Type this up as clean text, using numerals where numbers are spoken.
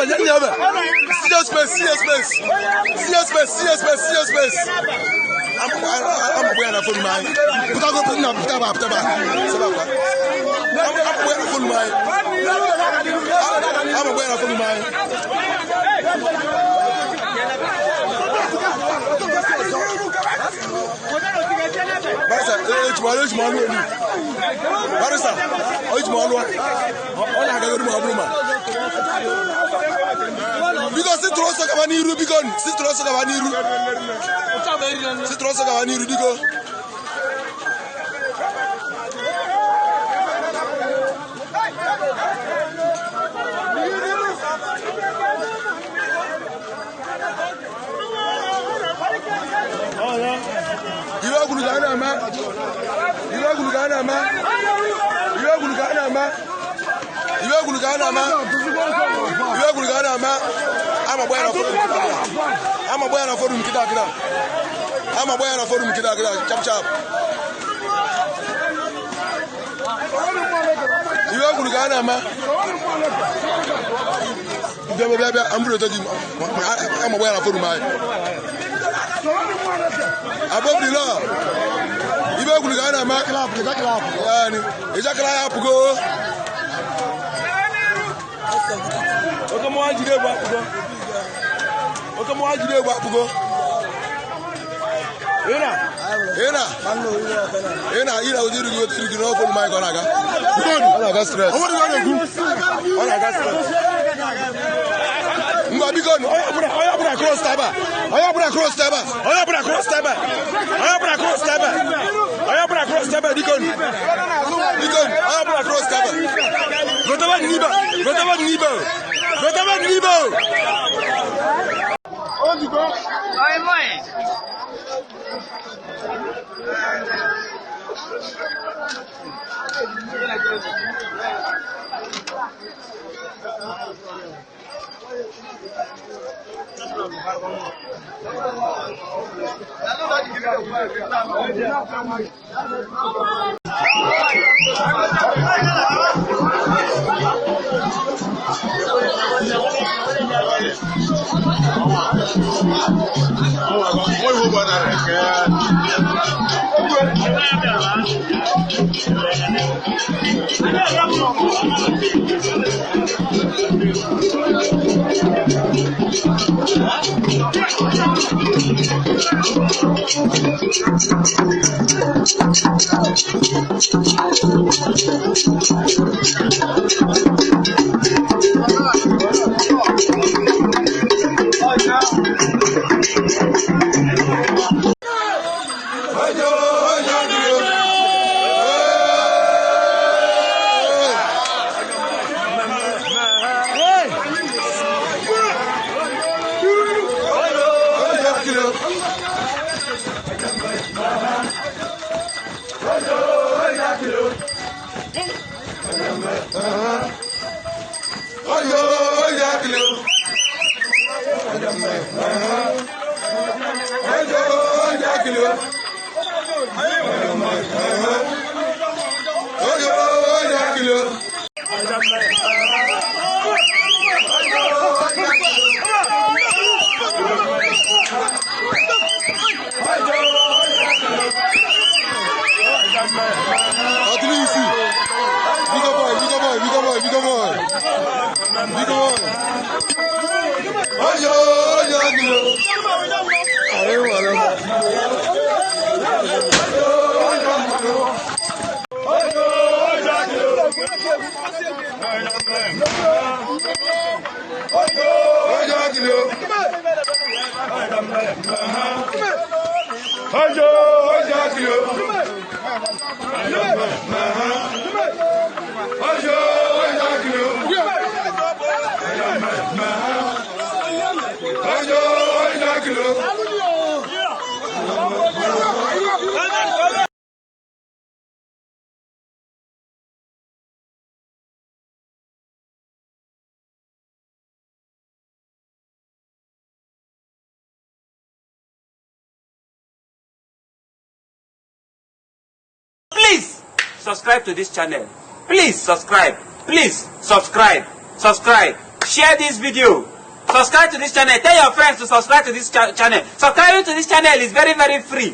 ebe, nye ebe. See your space, see your space. See your space, see your space, see your space. I'm going to phone my. Put up, put up, put up, put up. I'm going to phone my. I'm going to phone my. Barrister, Barrister, because sit rosso kawaniru bikon, sit rosso kawaniru. Sit rosso kawaniru biko. I'm a boy on a forum, kita kita. I'm a boy on a forum, kita kita. Chap chap. You are good, man. I'm going to I'm a boy on a forum. Above the law. You are good, man. Go. Please subscribe to this channel. Please subscribe. Please subscribe. Subscribe. Share this video. Subscribe to this channel. Tell your friends to subscribe to this channel. Subscribing to this channel is very, very free.